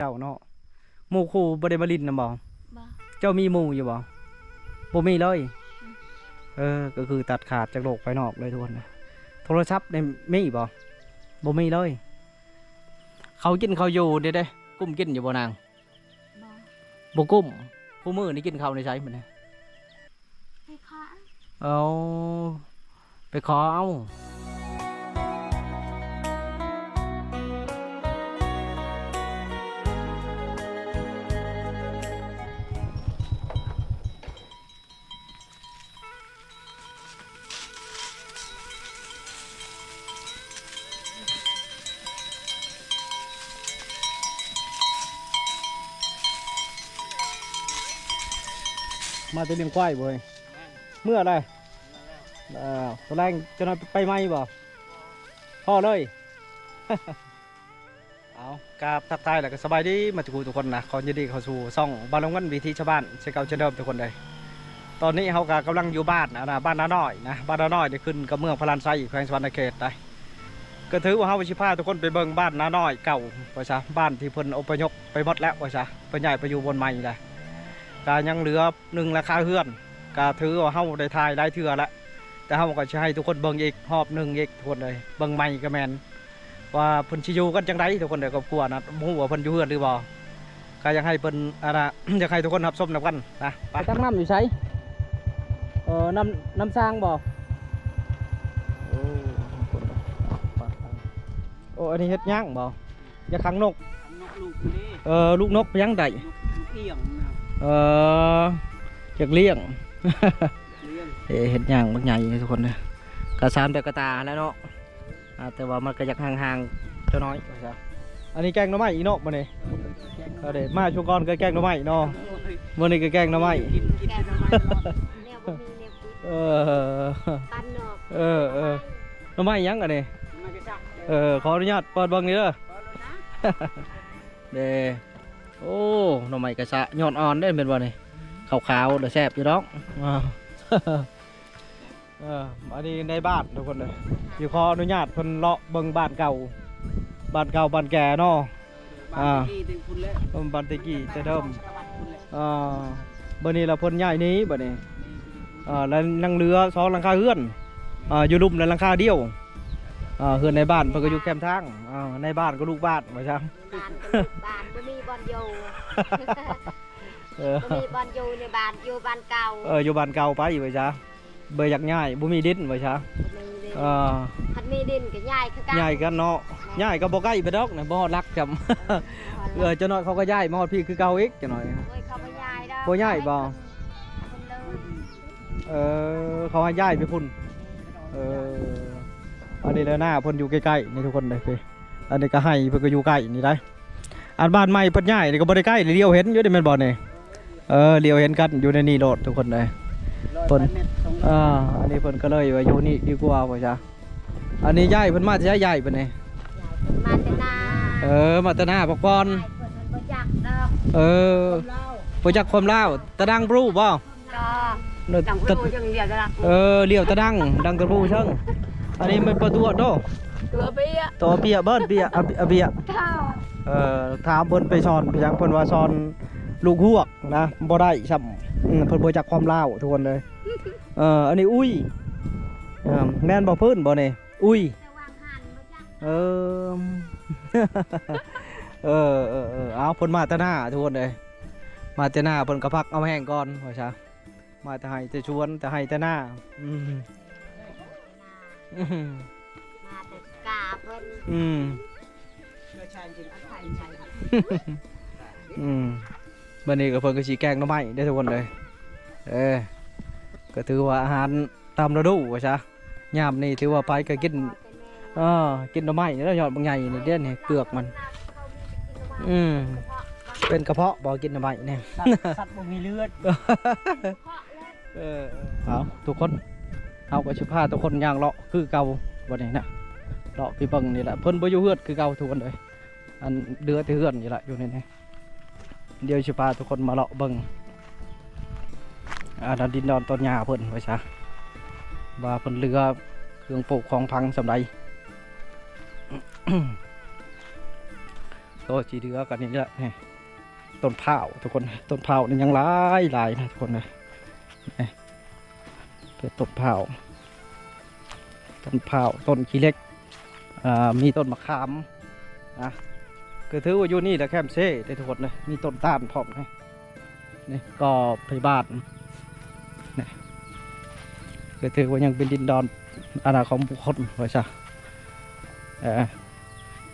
ເຈົ້າເນາະ. ໝູ່ຄູ່ບໍ່ໄດ້ມາຫຼິ້ນນຳບໍ່? ບໍ່. ເຈົ້າມີໝູ່ຢູ່ບໍ່? ບໍ່ມີເລີຍ? ອືມ. ເອີ ກໍຄືຕັດຂາດຈາກໂລກພາຍນອກເລີຍທຸກຄົນນະ. ໂທລະສັບນີ້ມີບໍ່? ບໍ່ມີເລີຍ. ເຂົາກິນເຂົາຢູ່ນີ້ເດ້ ກຸ້ມກິນຢູ່ບໍ່ນາງ? ບໍ່. ບໍ່ກຸ້ມ. ຄູ່ມື້ນີ້ກິນເຂົ້າໃນໃສມື້ນີ້? ໄປຂໍເອົາ. ເອົາ ໄປຂໍເອົາ. ມາແຕ່ລ້ຽງຄວາຍບໍ່ເອີຍ? ແມ່ນ. ເມື່ອໃດ? ເມື່ອແລ້ວ. ເອີ ຕອນແລງຈະນອນໄປໃໝ່ບໍ່? ພໍ້ເລີຍ. ເອົາ ກາບທັກທາຍ ແລ້ວກໍສະບາຍດີມາທຸກຜູ້ທຸກຄົນນະ. ຂໍຍິນດີເຂົ້າສູ່ຊ່ອງບ້ານລົງເງິນ ວິຖີຊາວບ້ານ ເຊັ່ນເກົ່າເຊັ່ນເດີມທຸກຄົນເດີ. ຕອນນີ້ເຮົາກໍກຳລັງຢູ່ບ້ານ ອັນນະ ບ້ານນານ້ອຍນະ, ບ້ານນານ້ອຍນີ້ຂຶ້ນກັບເມືອງພະລານໄຊ ແຂວງສະຫວັນນະເຂດໄດ໋. ກໍຖືວ່າເຮົາຊິພາທຸກຄົນໄປເບິ່ງບ້ານນານ້ອຍເກົ່າວ່າຊະ, ບ້ານທີ່ເພິ່ນອົບພະຍົບໄປໝົດແລ້ວວ່າຊະ, ເພິ່ນຍ້າຍໄປຢູ່ບ່ອນໃໝ່ແລ້ວ. ກໍຍັງເຫຼືອໜຶ່ງຫຼັງຄາເຮືອນ, ກໍຖືວ່າເຮົາໄດ້ຖ່າຍຫຼາຍເທື່ອແລ້ວ, ແຕ່ເຮົາກໍຊິໃຫ້ທຸກຄົນເບິ່ງອີກຮອບໜຶ່ງອີກ ທຸກຄົນເອີຍ, ເບິ່ງໃໝ່ກໍແມ່ນ ວ່າເພິ່ນຊິຢູ່ກັນຈັ່ງໃດ ທຸກຄົນເດີ. ຄອບຄົວນະ ບໍ່ຮູ້ວ່າເພິ່ນຢູ່ເຮືອນຫຼືບໍ່, ກໍຢາກໃຫ້ເພິ່ນ ອັນນະ ຢາກໃຫ້ທຸກຄົນຮັບຊົມນຳກັນນະ. ໄປ ໄປຕັກນ້ຳຢູ່ໃສ? ເອີ ນ້ຳ ນ້ຳສ້າງບໍ່? ໂອ້ ໂອ້ ອັນນີ້ເຮັດຫຍັງບໍ່? ຢາກຂັງນົກ. ຂັງນົກລູກມັນເດ້. ເອີ ລູກນົກໄປຫຍັງໄດ້? ນົກ ນົກອຽງນະ. ເອີ ຢາກລ້ຽງ ລ້ຽງ. ເອີ ເຮັດຫຍັງບັກໃຫຍ່ນີ້ທຸກຄົນເດີ. ກະສານແບບກະຕ່າຫັ້ນແຫຼະເນາະ. ອ່າ ແຕ່ວ່າມັນກໍຢາກຫ່າງໆຈັກໜ້ອຍວ່າຊະ. ອັນນີ້ແກງໜໍ່ໄມ້ອີກເນາະມື້ນີ້. ເອີ ແກງໜໍ່ໄມ້. ເອີ ເດ້ ມາຊ່ວງກ່ອນກໍແກງໜໍ່ໄມ້ເນາະ. ໂອ້ຍ ມື້ນີ້ກໍແກງໜໍ່ໄມ້. ກິນ ກິນແຕ່ໜໍ່ໄມ້ເນາະ. ແນວບໍ່ມີແນວກິນ. ເອີ ບ້ານນອກ. ເອີ ເອີ ໜໍ່ໄມ້ຫຍັງອັນນີ້? ໜໍ່ໄມ້ກະຊະ. ເອີ ຂໍອະນຸຍາດເປີດເບິ່ງນີ້ເດີ. ເປີດແລ້ວນະ. ເດ້. ໂອ້ ໜໍ່ໄມ້ກະຊະ ຍອດອ່ອນເດ້ແມ່ນບໍ່ນີ້? ຂາວໆ ແລ້ວແຊບຢູ່ດອກ. ເອີ ອັນນີ້ໃນບ້ານທຸກຄົນເດີ. ຊິຂໍອະນຸຍາດເພິ່ນເລາະເບິ່ງບ້ານເກົ່າ ບ້ານເກົ່າບ້ານແກ່ເນາະ. ບ້ານແຕ່ກີ້ແຕ່ພຸ້ນແຫຼະ. ເອີ ບ້ານແຕ່ກີ້ແຕ່ເດີມ. ເອີ ບັດນີ້ລະເພິ່ນຍ້າຍໜີບັດນີ້. ເອີ ແລ້ວຍັງເຫຼືອສອງຫຼັງຄາເຮືອນ. ເອີ ຢູ່ລຸ່ມລະຫຼັງຄາດຽວ. ເອີ ເຮືອນໃນບ້ານເພິ່ນກໍຢູ່ແຄມທາງ. ເອີ ໃນບ້ານກໍລູກບ້ານວ່າຊັ້ນ. ບ້ານກໍລູກບ້ານ ບໍ່ມີບ່ອນຢູ່. ເອີ ບໍ່ມີບ່ອນຢູ່ໃນບ້ານ ຢູ່ບ້ານເກົ່າ. ເອີ ຢູ່ບ້ານເກົ່າໄປວ່າຊະ. ບໍ່ຢາກຍ້າຍ ບໍ່ມີດິນວ່າຊະ. ບໍ່ມີດິນ. ເອີ ຄັນມີດິນກໍຍ້າຍຄືກັນ. ຍ້າຍກັນເນາະ. ແມ່ນ. ຍ້າຍກໍບໍ່ໃກ້ປານໃດດອກນະ ບໍ່ຮອດຫຼັກຈຳ. ເອີ ບໍ່ຮອດຫຼັກ. ເອີ ຈັກໜ້ອຍເຂົາກໍຍ້າຍມາຮອດພີ້ຄືເກົ່າອີກ ຈັກໜ້ອຍ. ໂອ້ຍ ເຂົາບໍ່ຍ້າຍດອກ. ບໍ່ຍ້າຍບໍ່? ເຂົາເລີຍ. ເອີ ເຂົາໃຫ້ຍ້າຍໄປພຸ້ນ. ເອີ ອັນນີ້ແຫຼະ ນາເພິ່ນຢູ່ໃກ້ໆນີ້ທຸກຄົນເດ້. ອັນນີ້ກໍໄຮ່ເພິ່ນກໍຢູ່ໃກ້ນີ້ໄດ໋. ອັນບ້ານໃໝ່ເພິ່ນຍ້າຍນີ້ກໍບໍ່ໄດ້ໃກ້ ຫຼຽວເຫັນຢູ່ເດ້ແມ່ນບໍ່ນີ້? ເອີ ຫຼຽວເຫັນກັນຢູ່ໃນນີ້ໂລດທຸກຄົນເດ້. ເພິ່ນ ເອີ ອັນນີ້ເພິ່ນກໍເລີຍວ່າຢູ່ນີ້ດີກວ່າວ່າຊະ. ອັນນີ້ຍ້າຍເພິ່ນມາແຕ່ໃສ? ຍ້າຍເພິ່ນນີ້ ມາແຕ່ນາ. ເອີ ມາແຕ່ນາພັກຜ່ອນ. ເອີ ບໍ່ຈັກຄວາມລາວ. ຕະດັງບຣູບໍ່? ເອີ ຫຼຽວຕະດັງ ດັງຕະບູເຊິ່ງ. ອັນນີ້ແມ່ນປາຕົວໂຕ ຕົວເປຍ ຕົວເປຍ ເບິ່ນເປຍ ອາເປຍ. ເອີ ຖາມເພິ່ນໄປສອນໄປຫຍັງ ເພິ່ນວ່າສອນລູກຮວກນະ ບໍ່ໄດ້ຊ້ຳ. ເພິ່ນບໍ່ຈັກຄວາມລາວທຸກຄົນເລີຍ. ເອີ ອັນນີ້ອຸ້ຍ ເອີ ແມ່ນບໍ່? ພື້ນບໍ່ນີ້? ອຸ້ຍ ເອີ ເອີ ເອີ ເອົາ ເພິ່ນມາແຕ່ນາທຸກຄົນເອີຍ. ມາແຕ່ນາ ເພິ່ນກໍພັກເອົາແຮງກ່ອນວ່າຊະ. ມາແຕ່ໄຮ່ແຕ່ສວນ ແຕ່ໄຮ່ແຕ່ນາ. ອືມ ອືມ ມາແຕ່ກາເພິ່ນ. ອືມ ອືມ ບັດນີ້ກໍເພິ່ນກໍຊິແກງໜໍ່ໄມ້ເດ້ທຸກຄົນເອີຍ. ເອີ ກໍຖືວ່າອາຫານຕາມລະດູວ່າຊະ. ຍາມນີ້ຖືວ່າໃຜກໍກິນ ເອີ ກິນໜໍ່ໄມ້ນີ້ແຫຼະ ຍອດບັກໃຫຍ່ນີ້ເດ້ນີ້ ເປືອກມັນ. ອືມ ເປັນກະເພາະບໍ່ ກິນໜໍ່ໄມ້ນີ້? ສັດ ສັດບໍ່ມີເລືອດ. ເອີ ເອົາ ທຸກຄົນ ເຮົາກໍຊິພາທຸກຄົນຍ່າງເລາະຄືເກົ່າບັດນີ້ນະ. ເລາະໄປເບິ່ງນີ້ແຫຼະ ເພິ່ນບໍ່ຢູ່ເຮືອນຄືເກົ່າທຸກຄົນເອີຍ. ອັນເຫຼືອແຕ່ເຮືອນນີ້ລະຢູ່ໃນນີ້. ດຽວຊິພາທຸກຄົນມາເລາະເບິ່ງ ອັນນັ້ນ ດິນດອນຕອນຫຍ້າເພິ່ນວ່າຊະ ວ່າເພິ່ນເຫຼືອເຄື່ອງປູກຂອງຝັງສ່ຳໃດ. ໂຕທີ່ເຫຼືອກໍນີ້ແຫຼະ ນີ້ ຕົ້ນພ້າວທຸກຄົນ ຕົ້ນພ້າວນີ້ຍັງຫຼາຍໆນະທຸກຄົນເອີຍ ນີ້ ເປັນຕົ້ນພ້າວ ຕົ້ນພ້າວ ຕົ້ນຂີ້ເຫຼັກ ອ່າ ມີຕົ້ນມະຂາມນະ ກໍຖືວ່າຢູ່ນີ້ແຫຼະແຄມເຊເດ້ທຸກຄົນເດີ ມີຕົ້ນຕານພ້ອມນະ ນີ້ກໍໄພບ້ານ ນີ້ ກໍຖືວ່າຍັງເປັນດິນດອນອານາຂອງບຸກຄົນວ່າຊະ ເອີ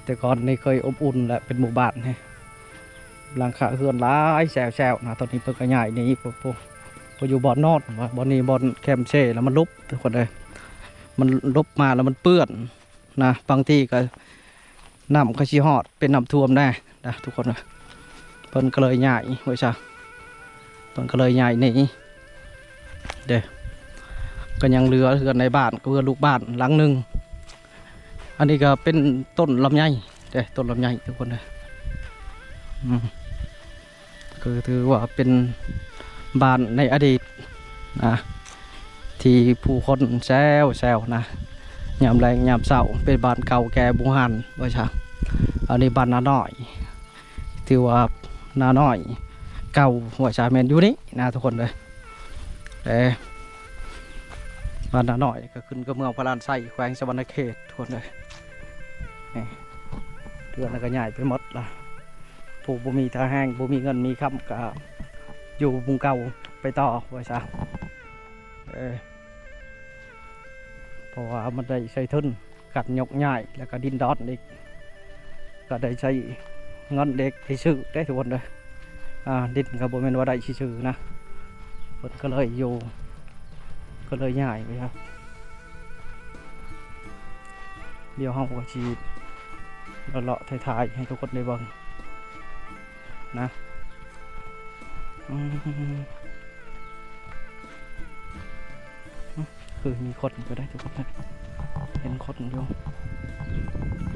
ແຕ່ກ່ອນນີ້ເຄີຍອົບອຸ່ນ ແລະ ເປັນໝູ່ບ້ານນີ້ ຫຼັງຄາເຮືອນຫຼາຍແຊວໆນະ ຕອນນີ້ເພິ່ນກໍຍ້າຍໜີ ບໍ່ ບໍ່ ບໍ່ຢູ່ບ່ອນນອນ ວ່າບ່ອນນີ້ບ່ອນແຄມເຊ ແລ້ວມັນລົບທຸກຄົນເອີຍ ມັນລົບມາແລ້ວມັນເປື້ອນນະ ບາງທີກໍ ນ້ຳກໍຊິຮອດ ເປັນນ້ຳຖ້ວມແດ່ນະທຸກຄົນເອີຍ ເພິ່ນກໍເລີຍຍ້າຍໄວ້ຊະ ເພິ່ນກໍເລີຍຍ້າຍໜີເດ້ ກໍຍັງເຫຼືອເຮືອນໃນບ້ານ ກໍເຮືອນລູກບ້ານຫຼັງໜຶ່ງ ອັນນີ້ກໍເປັນຕົ້ນລຳໄຍເດ້ ຕົ້ນລຳໄຍທຸກຄົນເອີຍ ອືມ ກໍຖືວ່າເປັນບ້ານໃນອະດີດນະ ທີ່ຜູ້ຄົນແຊວໆນະ ຍາມແລງຍາມເຊົ້າ ເປັນບ້ານເກົ່າແກ່ບູຮານວ່າຊະ ອັນນີ້ບ້ານນານ້ອຍ ຖືວ່ານານ້ອຍເກົ່າວ່າຊະ ແມ່ນຢູ່ນີ້ນະທຸກຄົນເດີ ເອີ ບ້ານນານ້ອຍກໍຂຶ້ນກັບເມືອງພະລານໄຊ ແຂວງສະຫວັນນະເຂດ ທຸກຄົນເອີຍ ນີ້ ເຮືອນກໍຍ້າຍໄປໝົດລະ ຜູ້ບໍ່ມີທ່າແຮງ ບໍ່ມີເງິນມີຄຳ ກໍຢູ່ໝູ່ເກົ່າໄປຕໍ່ວ່າຊະ ເອີ ເພາະວ່າມັນໄດ້ໃຊ້ທຶນ ການຍົກຍ້າຍ ແລ້ວກໍດິນດອນອີກ ກໍໄດ້ໃຊ້ເງິນເດັກໄດ້ຊື້ເດ້ທຸກຄົນເດີ ອ່າ ດິນກໍບໍ່ແມ່ນວ່າໄດ້ຊື່ໆນະ ເພິ່ນກໍເລີຍຢູ່ ກໍເລີຍຍ້າຍໄປ ດຽວເຮົາກໍຊິເລາະໆຖ່າຍໆໃຫ້ທຸກຄົນໄດ້ເບິ່ງ ນະ ອືມ ຄືມີຄົນຢູ່ໄດ໋ທຸກຄົນ ເຫັນຄົນຢູ່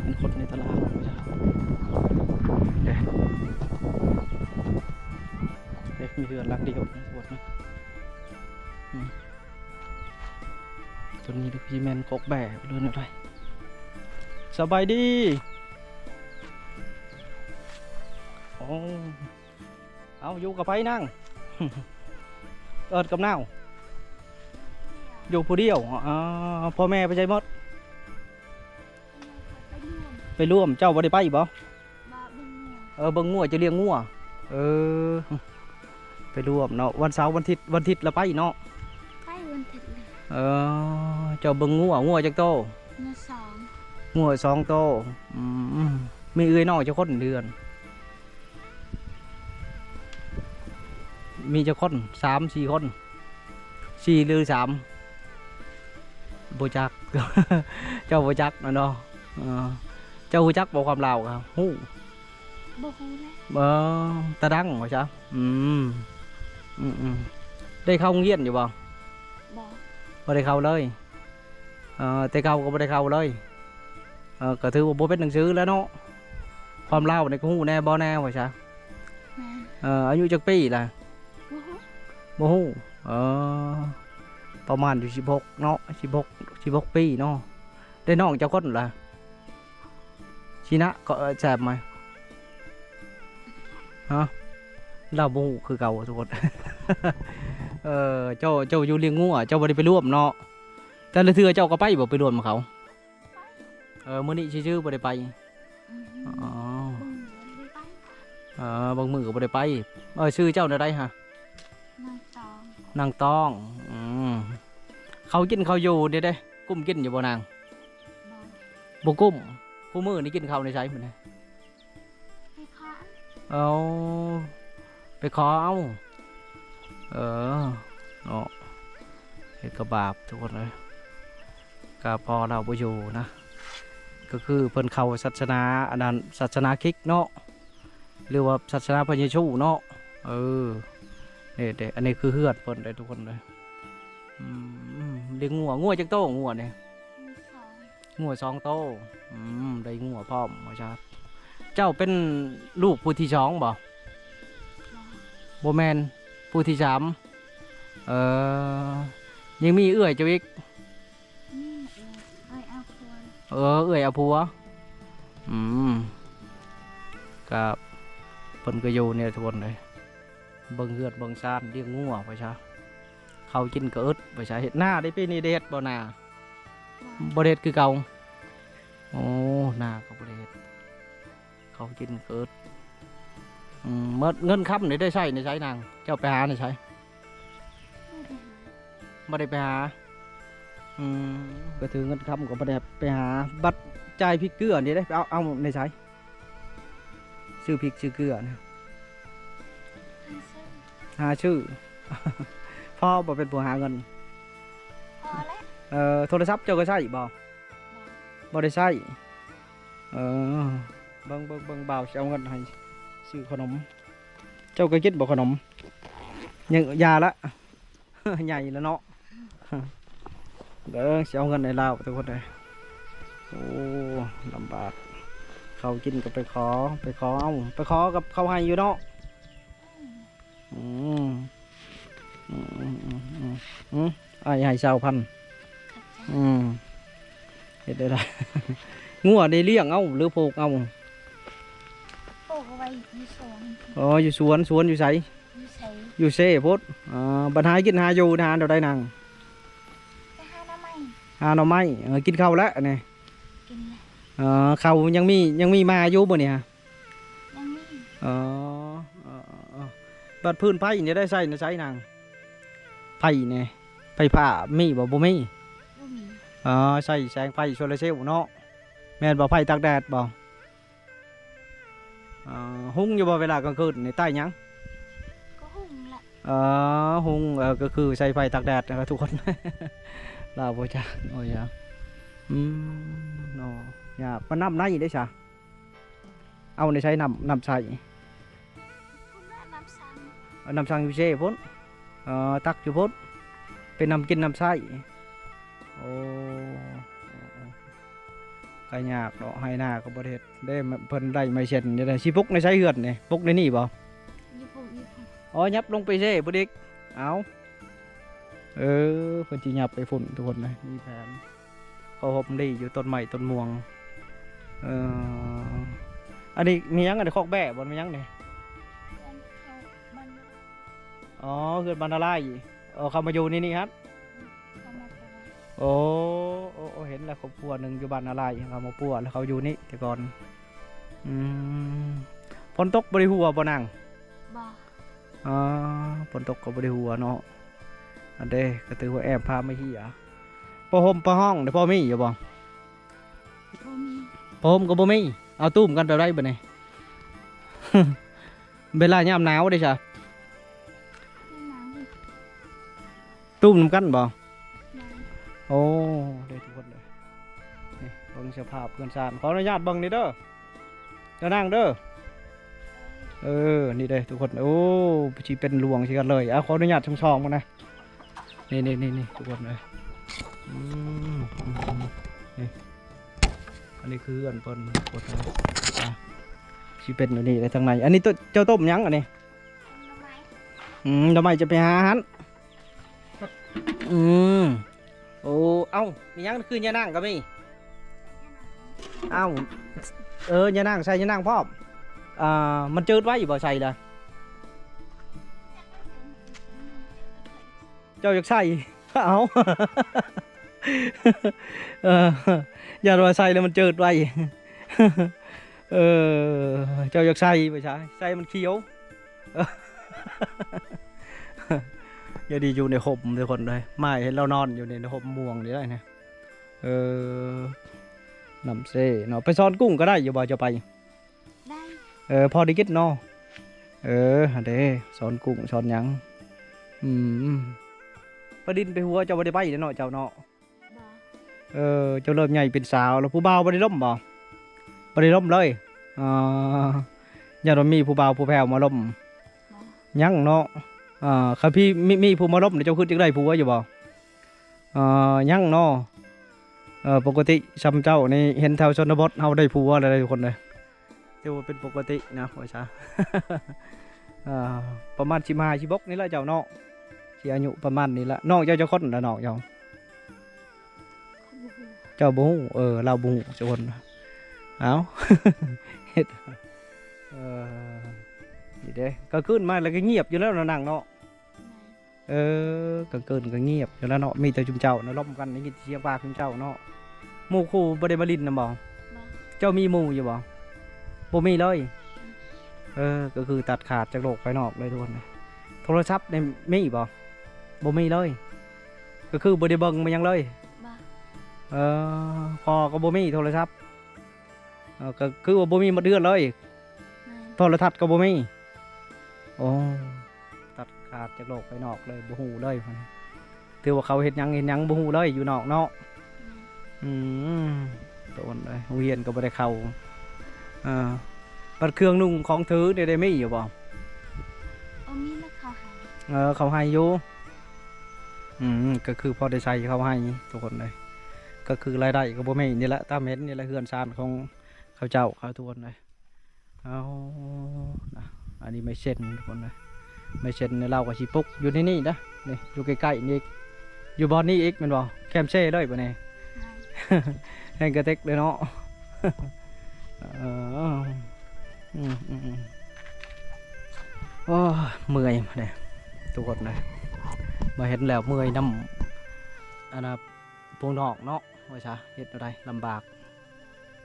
ເຫັນຄົນໃນຕະຫຼາດຢູ່ເດ້ ເດ້ ມີເຮືອນຫຼັງດຽວ ອືມ ຕົວນີ້ຄືຊິແມ່ນກົກແບ້ ຫຼືແນວໃດ ສະບາຍດີ ໂອ້ ເອົາ ຢູ່ກັບໃຜນາງ ເອີ້ນກັບນາວ ຢູ່ຜູ້ດຽວ ອໍ ພໍ່ແມ່ໄປໃສໝົດ ໄປລວມ ເຈົ້າບໍ່ໄດ້ໄປບໍ່ ເອີ ເບິ່ງງົວ ເຈົ້າລ້ຽງງົວ ເອີ ໄປລວມເນາະ ວັນເສົາ ວັນທິດ ວັນທິດລະໄປເນາະ ໄປວັນທິດ ເອີ ເຈົ້າເບິ່ງງົວ ງົວຈັກໂຕ ງົວສອງ ງົວສອງໂຕ ອືມ ມີເອື້ອຍນ້ອງຈັກຄົນເດືອນ ມີຈັກຄົນ ສາມສີ່ຄົນ ສີ່ຫຼືສາມ ບໍ່ຈັກ ເຈົ້າບໍ່ຈັກແມ່ນບໍ່ ເອີ ເຈົ້າຮູ້ຈັກບໍ່ຄວາມລາວ ຮູ້ ບໍ່ຮູ້ແຫຼະ ເອີ ຕາດັງວ່າຊະ ອືມ ອືມໆ ໄດ້ເຂົ້າໂຮງຮຽນຢູ່ບໍ່ ບໍ່ ບໍ່ໄດ້ເຂົ້າເລີຍ ເອີ ແຕ່ເກົ່າກໍບໍ່ໄດ້ເຂົ້າເລີຍ ເອີ ກໍຖືວ່າບໍ່ເປັນໜັງສືແລ້ວເນາະ ຄວາມລາວນີ້ກໍຮູ້ແດ່ບໍ່ແດ່ວ່າຊະ ແມ່ນ ເອີ ອາຍຸຈັກປີລະ ບໍ່ຮູ້ ບໍ່ຮູ້ ເອີ ປະມານຢູ່ສິບຫົກເນາະ ສິບຫົກ ສິບຫົກປີເນາະ ໄດ້ນ້ອງຈັກຄົນລະ ຊິນະ ກໍ ເອີ ແຊບໄໝ ຮະ ລາວບໍ່ຮູ້ຄືເກົ່າທຸກຄົນ ເອີ ເຈົ້າ ເຈົ້າຢູ່ລ້ຽງງົວ ເຈົ້າບໍ່ໄດ້ໄປລວມເນາະ ແຕ່ລະເທື່ອເຈົ້າກໍໄປບໍ່ ໄປລວມເຂົາ ເອີ ມື້ນີ້ຊື່ໆບໍ່ໄດ້ໄປ ອືມ ອໍ ບາງມື້ກໍບໍ່ໄດ້ໄປ ເອີ ຊື່ເຈົ້າແນວໃດຫະ ນາງຕອງ ນາງຕອງ ອືມ ເຂົາກິນເຂົາຢູ່ນີ້ເດ້ ກຸ້ມກິນຢູ່ບໍ່ນາງ ບໍ່ ບໍ່ກຸ້ມ ຄູ່ມື້ນີ້ກິນເຂົ້າໃນໃສມື້ນີ້ ໄປຂໍເອົາ ເອົາ ໄປຂໍເອົາ ເອີ ເນາະ ເຮັດກະບາບທຸກຄົນເອີຍ ກະພໍ່ລາວບໍ່ຢູ່ນະ ກໍຄືເພິ່ນເຂົ້າສາສະໜາ ອັນນັ້ນ ສາສະໜາຄຣິດເນາະ ຫຼືວ່າສາສະໜາພະເຢຊູເນາະ ເອີ ນີ້ເດ້ ອັນນີ້ຄືເຮືອນເພິ່ນເດ້ທຸກຄົນເອີຍ ອືມ ລ້ຽງງົວ ງົວຈັກໂຕ ງົວນີ້ ງົວສອງ ງົວສອງໂຕ ອືມ ໄດ້ງົວພ້ອມ ວ່າຊະ ເຈົ້າເປັນລູກຜູ້ທີສອງບໍ່ ບໍ່ ບໍ່ແມ່ນ ຜູ້ທີສາມ ເອີ ຍັງມີເອື້ອຍເຈົ້າອີກ ມີເອື້ອຍ ເອື້ອຍເອົາຜົວ ເອີ ເອື້ອຍເອົາຜົວ ອືມ ກໍເພິ່ນກໍຢູ່ນີ້ແຫຼະທຸກຄົນເອີຍ ເບິ່ງເຮືອນເບິ່ງຊານ ລ້ຽງງົວໄປຊະ ເຂົ້າກິນກໍອຶດໄປຊະ. ເຮັດນາໄດ້ ປີນີ້ໄດ້ເຮັດບໍ່ນາ? ບໍ່ໄດ້ເຮັດຄືເກົ່າ. ໂອ້ ນາກໍບໍ່ໄດ້ເຮັດ ເຂົ້າກິນກໍອຶດ. ອືມ ໝົດເງິນຄຳນີ້ໄດ້ໃຊ້ໃນໃສນາງ? ເຈົ້າໄປຫາໃນໃສ? ບໍ່ໄດ້ໄປຫາ. ອືມ ກໍຖືເງິນຄຳກໍບໍ່ໄດ້ໄປຫາ. ບັດຈ່າຍພິກເກືອນີ້ເດ້ ໄປເອົາ ເອົາໃນໃສ? ຊື້ພິກຊື້ເກືອນະ ຫາຊື້ ພໍບໍ່ ເປັນຜູ້ຫາເງິນ? ພໍແລ້ວ. ເອີ ໂທລະສັບເຈົ້າກໍໃຊ້ບໍ່? ບໍ່ໄດ້ໃຊ້. ເອີ ເບິ່ງ ເບິ່ງ ເບິ່ງ ບ່າວຊິເອົາເງິນໃຫ້ຊື້ຂະໜົມ. ເຈົ້າກໍກິນບໍ່ຂະໜົມ? ຍັງ ຢ່າລະ ໃຫຍ່ແລ້ວເນາະ. ເອີ ຊິເອົາເງິນໃຫ້ລາວທຸກຄົນເອີຍ. ໂອ້ ລຳບາກ ເຂົ້າກິນກໍໄປຂໍ ໄປຂໍເອົາ ໄປຂໍກັບເຂົາໃຫ້ຢູ່ເນາະ. ອືມ ອືມ ອືມ ອືມ ອືມ ອ້າຍໃຫ້ຊາວພັນ. ອືມ ເຮັດໄດ້ລະ ງົວໄດ້ລ້ຽງເອົາ ຫຼືຜູກເອົາ? ຜູກເອົາໄວ້ຢູ່ສວນ. ອໍ ຢູ່ສວນ. ສວນຢູ່ໃສ? ຢູ່ເຊ ຢູ່ເຊພຸ້ນ. ອໍ ບັດຫາກິນຫາຢູ່ ຫາແນວໃດນາງ? ໄປຫາໜໍ່ໄມ້. ຫາໜໍ່ໄມ້. ເອີ ກິນເຂົ້າແລ້ວນີ້? ກິນແລ້ວ. ອໍ ເຂົ້າຍັງມີ ຍັງມີມາຢູ່ບໍ່ນີ້? ຍັງມີ. ອໍ ເອີ ເອີ ເອີ ບັດຟືນໄຟນີ້ໄດ້ໃຊ້ນະໃສນາງ? ໄຟນີ້ ໄຟຟ້າມີບໍ່? ບໍ່ມີ. ບໍ່ມີ. ອໍ ໃຊ້ແສງໄຟໂຊລາເຊວເນາະ. ແມ່ນບໍ່? ໄຟຕາກແດດບໍ່? ເອີ ຮຸ່ງຢູ່ບໍ່ເວລາກາງຄືນນີ້? ໃຕ້ຫຍັງ? ກໍຮຸ່ງແຫຼະ. ເອີ ຮຸ່ງ. ເອີ ກໍຄືໃຊ້ໄຟຕາກແດດນະທຸກຄົນ. ລາວບໍ່ຈັກ. ໂອ້ຍ ອືມ ເນາະ ຍາກ. ມັນນ້ຳໃນເດ້ຊະ? ເອົາໃນໃສນ້ຳ ນ້ຳໃຊ້? ພຸ້ນແຫຼະ ນ້ຳສັງ. ເອົານ້ຳສັງຢູ່ເຊພຸ້ນ. ເອີ ຕັກຢູ່ພຸ້ນ ເປັນນ້ຳກິນນ້ຳໃຊ້. ໂອ້ ກໍຍາກເນາະ ໄຮ່ນາກໍບໍ່ໄດ້ເຮັດເດ້. ເພິ່ນໄດ້ໄມ້ເຊັ່ນນີ້ໄດ້ ຊິປຸກໃນໃສເຮືອນນີ້? ປຸກໃນນີ້ບໍ່? ຢູ່ພຸ້ນ ຢູ່ພຸ້ນ. ອໍ ຫຍັບລົງໄປເຊພຸ້ນອີກ. ເອົາ ເອີ ເພິ່ນຊິຫຍັບໄປພຸ້ນທຸກຄົນເອີຍ. ມີແຜນ ເຂົາຮົ່ມດີຢູ່ ຕົ້ນໄມ້ຕົ້ນມ່ວງ. ເອີ ອັນນີ້ມີຫຍັງ? ອັນນີ້ຄອກແບ້ບໍ່? ມີຫຍັງນີ້? ເຮືອນເຂົາບ້ານນາລາຍ. ອໍ ເຮືອນບ້ານນາລາຍ. ເອີ ເຂົາມາຢູ່ໃນນີ້ຫັ້ນ? ເຂົາມາປົວ. ໂອ້ ໂອ້ ໂອ້ ເຫັນແລ້ວ ຄອບຄົວໜຶ່ງຢູ່ບ້ານນາລາຍ ເຂົາມາປົວ ແລ້ວເຂົາຢູ່ນີ້ແຕ່ກ່ອນ. ອືມ ຝົນຕົກບໍ່ໄດ້ຫົວບໍ່ນາງ? ບໍ່. ອໍ ຝົນຕົກກໍບໍ່ໄດ້ຫົວເນາະ. ອັນເດ້ ກໍຖືວ່າແອບພາມາເຮຍ. ຜ້າຫົ່ມຜ້າຫ້ອງເດ້ ພໍມີຢູ່ບໍ່? ບໍ່ມີ. ຜ້າຫົ່ມກໍບໍ່ມີ. ເອົາຕຸ້ມກັນແບບໃດບັດນີ້? ເວລາຍາມໜາວເດ້ຊະ? ຍາມໜາວ ຕຸ້ມນຳກັນບໍ່? ໂອ້ ເດ້ທຸກຄົນເດ້ ນີ້ເບິ່ງສະພາບເຮືອນຊານ. ຂໍອະນຸຍາດເບິ່ງນີ້ເດີ ເຈົ້ານາງເດີ. ເອີ ນີ້ເດ້ທຸກຄົນ. ໂອ້ ຊິເປັນຫຼວງຊິກັນເລີຍ. ເອົາ ຂໍອະນຸຍາດຊ່ອງໆ ເບິ່ງນະ. ນີ້ໆໆໆ ທຸກຄົນເອີຍ. ອືມ ນີ້ ອັນນີ້ຄືເຮືອນເພິ່ນ ທຸກຄົນເອີຍ. ອ່ະ ຊິເປັນແນວນີ້ເດ້ທາງໃນ. ອັນນີ້ໂຕ ເຈົ້າຕົ້ມຫຍັງອັນນີ້? ໜໍ່ໄມ້. ອືມ ໜໍ່ໄມ້ຈະໄປຫາຫັ້ນ. ອືມ ໂອ້ ເອົ້າ ມີຫຍັງ? ຄືຍານາງກໍມີ. ເອົ້າ ເອີ ຍານາງ ໃສ່ຍານາງພ້ອມ. ອ່າ ມັນຈືດໄວບໍ່ໃສ່ລະ? ເຈົ້າຢາກໃສ່? ເອົ້າ ເອີ ຢ້ານວ່າໃສ່ແລ້ວມັນຈືດໄວ. ເອີ ເຈົ້າຢາກໃສ່ບໍ່ຊະ? ໃສ່ມັນຂຽວ. ຢ່າດີຢູ່ໃນຮົ່ມທຸກຄົນເອີຍ. ມາເຫັນລາວນອນຢູ່ໃນຮົ່ມມ່ວງນີ້ໄດ໋ນະ. ເອີ ນ້ຳເຊເນາະ. ໄປສອນກຸ້ງກໍໄດ້ຢູ່ບໍ່ ເຈົ້າໄປ? ໄດ້. ເອີ ພໍໄດ້ກິນເນາະ. ເອີ ຫັ້ນເດ້ ສອນກຸ້ງສອນຫຍັງ. ອືມ ໄປດິນໄປຫົວ ເຈົ້າບໍ່ໄດ້ໄປເດ້ເນາະ ເຈົ້າເນາະ. ບໍ່. ເອີ ເຈົ້າເລີ່ມໃຫຍ່ເປັນສາວແລ້ວ. ຜູ້ບ່າວບໍ່ໄດ້ລົມບໍ່? ບໍ່ໄດ້ລົມເລີຍ. ອໍ ຢ້ານວ່າມີຜູ້ບ່າວຜູ້ແພ້ວມາລົມ. ບໍ່. ຍັງເນາະ. ອ່າ ຄັນມີ ມີ ມີຜູ້ມາລົມນີ້ ເຈົ້າຄິດຢາກໄດ້ຜົວຢູ່ບໍ່? ອ່າ ຍັງເນາະ. ເອີ ປົກກະຕິຊ່ຳເຈົ້ານີ້ ເຫັນແຖວຊົນນະບົດເຮົາໄດ້ຜົວແລ້ວເດ້ທຸກຄົນເດີ. ຖືວ່າເປັນປົກກະຕິນະ ວ່າຊະ. ອ່າ ປະມານສິບຫ້າ ສິບຫົກນີ້ແຫຼະເຈົ້າເນາະ. ຊິອາຍຸປະມານນີ້ລະ. ນ້ອງເຈົ້າຈັກຄົນລະ ນ້ອງເຈົ້າ? ເຈົ້າບໍ່ຮູ້. ເອີ ລາວບໍ່ຮູ້ຈັກຄົນ. ເອົ້າ ເຮັດ ເອີ ນີ້ເດ້ ກາງຄືນມາແລ້ວກໍງຽບຢູ່ແລ້ວເນາະ ນາງເນາະ. ແມ່ນ. ເອີ ກາງຄືນກໍງຽບຢູ່ແລ້ວເນາະ ມີແຕ່ຊຸມເຈົ້ານະລົມກັນ ໄດ້ຍິນສຽງປາກຊຸມເຈົ້າເນາະ. ໝູ່ຄູ່ບໍ່ໄດ້ມາຫຼິ້ນນຳບໍ່? ບໍ່. ເຈົ້າມີໝູ່ຢູ່ບໍ່? ບໍ່ມີເລີຍ. ອືມ. ເອີ ກໍຄືຕັດຂາດຈາກໂລກພາຍນອກເລີຍທຸກຄົນ. ໂທລະສັບນີ້ມີບໍ່? ບໍ່ມີເລີຍ. ກໍຄືບໍ່ໄດ້ເບິ່ງມາຫຍັງເລີຍ? ບໍ່. ເອີ ພໍ່ກໍບໍ່ມີໂທລະສັບ. ເອີ ກໍຄືວ່າບໍ່ມີໝົດເຮືອນເລີຍ. ແມ່ນ. ໂທລະທັດກໍບໍ່ມີ. ໂອ້ ຕັດຂາດຈາກໂລກພາຍນອກເລີຍ ບໍ່ຮູ້ເລີຍ. ຖືວ່າເຂົາເຮັດຫຍັງເຮັດຫຍັງບໍ່ຮູ້ເລີຍຢູ່ນອກເນາະ. ແມ່ນ. ອືມ ໂຕນເອີຍ ໂຮງຮຽນກໍບໍ່ໄດ້ເຂົ້າ. ເອີ ບັດເຄື່ອງນຸ່ງຂອງຖືນີ້ໄດ້ມີຢູ່ບໍ່? ບໍ່ມີ ແລ້ວເຂົາໃຫ້. ເອີ ເຂົາໃຫ້ຢູ່. ອືມ ກໍຄືພໍໄດ້ໃຊ້ເຂົາໃຫ້ທຸກຄົນເອີຍ. ກໍຄືລາຍໄດ້ກໍບໍ່ມີ ນີ້ແຫຼະ ຕາມເຫັນນີ້ແຫຼະ ເຮືອນຊານຂອງເຂົາເຈົ້າ ເຂົາທຸກຄົນເອີຍ. ເອົານະ ອັນນີ້ໄມ້ເຊັນທຸກຄົນເອີຍ. ໄມ້ເຊັນນີ້ລາວກໍຊິປຸກຢູ່ໃນນີ້ນະ ນີ້ຢູ່ໃກ້ໆນີ້ອີກ ຢູ່ບ່ອນນີ້ອີກແມ່ນບໍ່? ແຄມເຊເລີຍບາດນີ້. ແຮງກະເຕັກເລີຍເນາະ. ເອີ ອືມໆໆ ໂອ້ຍ ເມື່ອຍເດ້ທຸກຄົນເອີຍ. ມາເຫັນແລ້ວເມື່ອຍນຳ ອັນນ່າ ພວກນ້ອງເນາະ ວ່າຊະ ເຮັດແນວໃດ ລຳບາກ.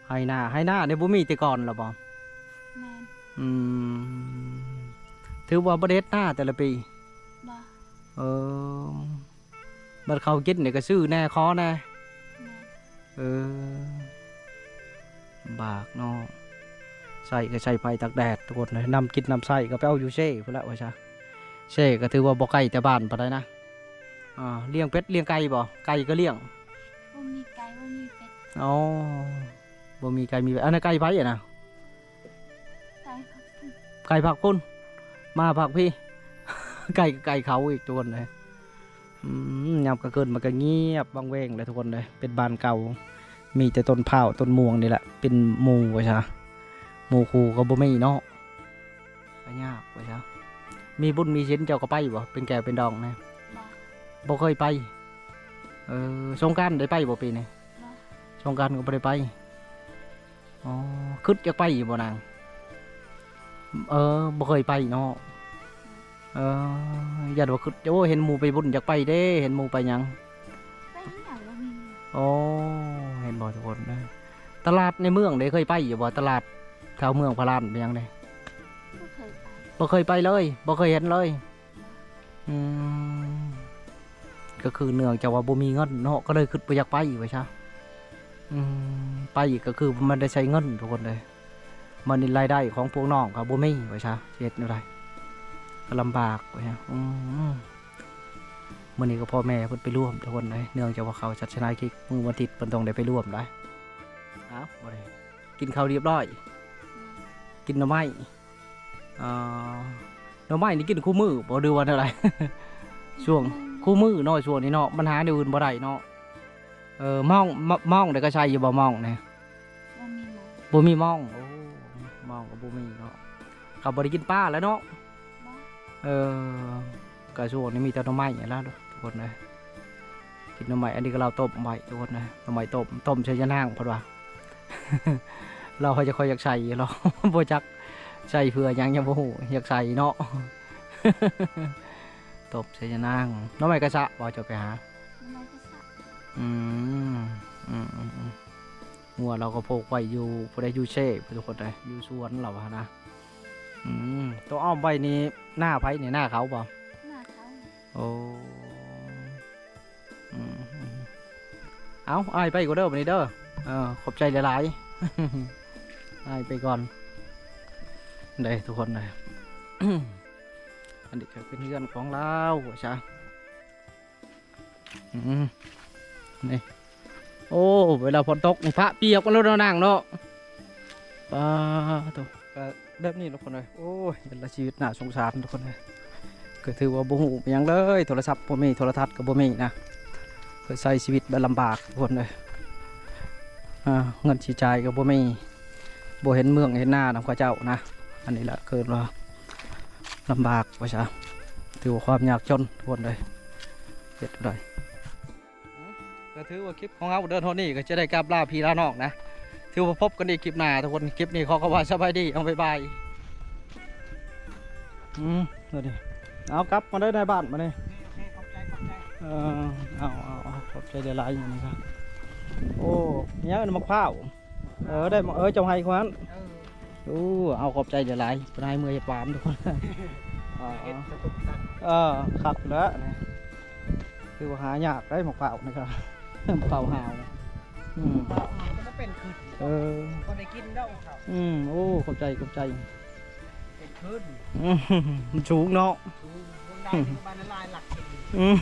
ໄຮ່ນາ ໄຮ່ນານີ້ບໍ່ມີແຕ່ກ່ອນລະບໍ່? ແມ່ນ. ອືມ ຖືວ່າບໍ່ໄດ້ເຮັດນາແຕ່ລະປີ? ບໍ່. ເອີ ບັດເຂົ້າກິນນີ້ກໍຊື້ແດ່ ຂໍແດ່. ແມ່ນ. ເອີ ລຳບາກເນາະ ໃຊ້ກໍໃຊ້ໄຟຕາກແດດທຸກຄົນເອີຍ. ນ້ຳກິນນ້ຳໃຊ້ກໍໄປເອົາຢູ່ເຊພຸ້ນລະວ່າຊະ. ເຊກໍຖືວ່າບໍ່ໄກແຕ່ບ້ານປານໃດນະ. ອ່າ ລ້ຽງເປັດລ້ຽງໄກ່ບໍ່? ໄກ່ກໍລ້ຽງ. ບໍ່ມີໄກ່ ບໍ່ມີເປັດ. ອໍ ບໍ່ມີໄກ່ມີເປັດ. ອັນນັ້ນໄກ່ໃຜຫັ້ນນະ? ໄກ່ພັກ ໄກ່ພັກພຸ້ນ ມາພັກພີ້. ໄກ່ ໄກ່ເຂົາອີກທຸກຄົນເອີຍ. ອືມ ຍາມກາງຄືນມັນກໍງຽບວັງເວງເລີຍທຸກຄົນເອີຍ. ເປັນບ້ານເກົ່າ ມີແຕ່ຕົ້ນພ້າວຕົ້ນມ່ວງນີ້ແຫຼະ ເປັນໝູ່ວ່າຊະ. ໝູ່ຄູ່ກໍບໍ່ມີເນາະ. ກໍຍາກວ່າຊະ. ມີບຸນມີສິນເຈົ້າກໍໄປບໍ່? ເປັນແກ້ວເປັນດອງນະ? ບໍ່. ບໍ່ເຄີຍໄປ. ເອີ ສົງການໄດ້ໄປບໍ່ປີນີ້? ບໍ່. ສົງການກໍບໍ່ໄດ້ໄປ. ອໍ ຄິດຢາກໄປຢູ່ບໍ່ນາງ? ເອີ ບໍ່ເຄີຍໄປເນາະ. ເອີ ຢ້ານວ່າຄິດ ໂອ້ ເຫັນໝູ່ໄປບຸນ ຢາກໄປເດ້ ເຫັນໝູ່ໄປຫຍັງ? ໄປຫຍັງບໍ່ມີ. ໂອ້ ເຫັນບໍ່ທຸກຄົນເອີຍ. ຕະຫຼາດໃນເມືອງເດ້ ເຄີຍໄປຢູ່ບໍ່? ຕະຫຼາດແຖວເມືອງພະລານໄປຫຍັງເດ້? ບໍ່ເຄີຍໄປ. ບໍ່ເຄີຍໄປເລີຍ ບໍ່ເຄີຍເຫັນເລີຍ. ອືມ ກໍຄືເນື່ອງຈາກວ່າບໍ່ມີເງິນເນາະ ກໍເລີຍຄິດບໍ່ຢາກໄປວ່າຊະ. ອືມ ໄປກໍຄືມັນໄດ້ໃຊ້ເງິນທຸກຄົນເອີຍ. ບັດນີ້ລາຍໄດ້ຂອງພວກນ້ອງກໍບໍ່ມີວ່າຊະ ຊິເຮັດແນວໃດ ກໍລຳບາກວ່າຊະ. ອືມ ມື້ນີ້ກໍພໍ່ແມ່ເພິ່ນໄປລວມທຸກຄົນເອີຍ ເນື່ອງຈາກວ່າເຂົ້າສາສະໜາອິກ ມື້ວັນທິດເພິ່ນຕ້ອງໄດ້ໄປລວມໄດ໋. ເອົ້າ ບໍ່ໄດ້ ກິນເຂົ້າຮຽບຮ້ອຍ ກິນໜໍ່ໄມ້. ອ່າ ໜໍ່ໄມ້ນີ້ກິນຄູ່ມື້ບໍ່ ຫຼືວ່າແນວໃດ? ຊ່ວງ ອືມ ຄູ່ມື້ເນາະ ຊ່ວງນີ້ເນາະ ມັນຫາແນວອື່ນບໍ່ໄດ້ເນາະ. ເອີ ມອງ ມອງ ມອງໄດ້ກໍໃຊ້ຢູ່ບໍ່ ມອງນີ້? ບໍ່ມີມອງ. ບໍ່ມີມອງ. ໂອ້ ມອງກໍບໍ່ມີເນາະ. ກໍບໍ່ໄດ້ກິນປາແລ້ວເນາະ. ບໍ່. ເອີ ກໍຊ່ວງນີ້ມີແຕ່ໜໍ່ໄມ້ຫັ້ນລະທຸກຄົນເອີຍ. ກິນໜໍ່ໄມ້ ອັນນີ້ກໍລາວຕົ້ມໄວ້ທຸກຄົນເອີຍ ໜໍ່ໄມ້ຕົ້ມ ຕົ້ມໃສ່ຍານາງເພິ່ນວ່າ. ລາວຈະຄ່ອຍຢາກໃສ່ ລາວບໍ່ຈັກໃສ່ເພື່ອຫຍັງ ຍັງບໍ່ຮູ້ ຢາກໃສ່ເນາະ. ຕົ້ມໃສ່ຍານາງ. ໜໍ່ໄມ້ກະສະບໍ່ ເຈົ້າໄປຫາ? ໜໍ່ໄມ້ກະສະ. ອືມ ອືມໆໆ ງົວລາວກໍໂພກໄວ້ຢູ່ ຜູ້ໃດຢູ່ເຊ ທຸກຄົນເອີຍ ຢູ່ສວນລາວຫັ້ນນະ. ອືມ ໂຕອ້ອມໄວ້ນີ້ ນາໃຜນີ້? ນາເຂົາບໍ່? ນາເຂົາ. ໂອ້ ອືມ ເອົາ ອ້າຍໄປກ່ອນເດີ ບັດນີ້ເດີ. ເອີ ຂອບໃຈຫຼາຍໆ ອ້າຍໄປກ່ອນເດ້ທຸກຄົນເດີ. ອັນນີ້ກໍເປັນເຮືອນຂອງລາວວ່າຊະ. ອືມ ນີ້ ໂອ້ ເວລາຝົນຕົກນີ້ ພະປຽກໝົດແລ້ວເນາະນາງເນາະ. ປາໂຕ ກໍແບບນີ້ທຸກຄົນເອີຍ. ໂອ້ຍ ເປັນລະຊີວິດໜ້າສົງສານທຸກຄົນເອີຍ. ກໍຖືວ່າບໍ່ຮູ້ຫຍັງເລີຍ ໂທລະສັບບໍ່ມີ ໂທລະທັດກໍບໍ່ມີນະ. ກໍໃຊ້ຊີວິດແບບລຳບາກທຸກຄົນເອີຍ. ອ່າ ເງິນຊິຈ່າຍກໍບໍ່ມີ ບໍ່ເຫັນເມືອງເຫັນນານຳເຂົາເຈົ້ານະ. ອັນນີ້ລະເກີດວ່າລຳບາກວ່າຊະ ຖືວ່າຄວາມຍາກຈົນທຸກຄົນເອີຍ. ເຮັດໃດ ກໍຖືວ່າຄລິບຂອງເຮົາເດີນຮອດນີ້ ກໍຈະໄດ້ກັບລາພີ່ລານ້ອງນະ. ຖືວ່າພົບກັນອີກຄລິບໜ້າທຸກຄົນ. ຄລິບນີ້ຂໍຄຳວ່າສະບາຍດີ ເອົາ ບາຍບາຍ. ອືມ ເອົາ ກັບມາເດີນາຍບ້ານບາດນີ້. ເອີ ເອົາ ເອົາ ເອົາ ຂອບໃຈຫຼາຍໆ ມື້ນີ້ກໍ ໂອ້ ຫຍັງ ໝາກພ້າວ. ເອີ ໄດ້ ເອີ ເຈົ້າໃຫ້ຂອງຫັ້ນ. ເອີ ໂອ້ ເອົາ ຂອບໃຈຫຼາຍໆ ເພິ່ນໃຫ້ເມືອເຮັດຫວານທຸກຄົນ. ເອີ ເຮັດກະຕຸກຕັກ ເອີ ຄັກຢູ່ແລ້ວນີ້ ຄືວ່າຫາຍາກເດ້ໝາກພ້າວນີ້ກໍ ໝາກພ້າວຫາວ. ອືມ ມັນກໍເປັນຄືນ ເອີ ບໍ່ໄດ້ກິນດອກເຂົາ. ອືມ ໂອ້ ຂອບໃຈ ຂອບໃຈ. ເປັນຄືນ ອືມ ມັນສູງເນາະ ສູງ ເບິ່ງໄດ້ຢູ່ບ້ານລາຍຫຼັກ. ອືມ